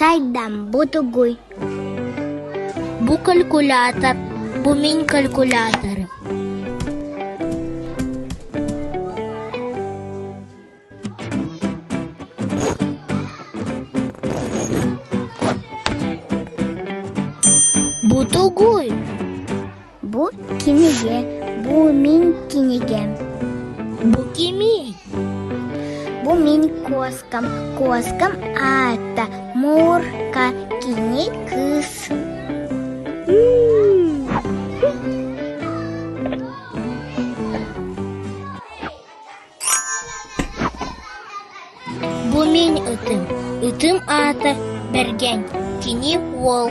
Сайдам, бу тугуй? Бу калькулятор, бу мин калькуляторым. Бу тугуй? Бу кинигэ, бу мин кинигэм. Бу кимий? Бу мин куоскам, куоскам аата Мурка, кини кыыс. Бу мин ытым, ытым аата Бэргэн, кини уол.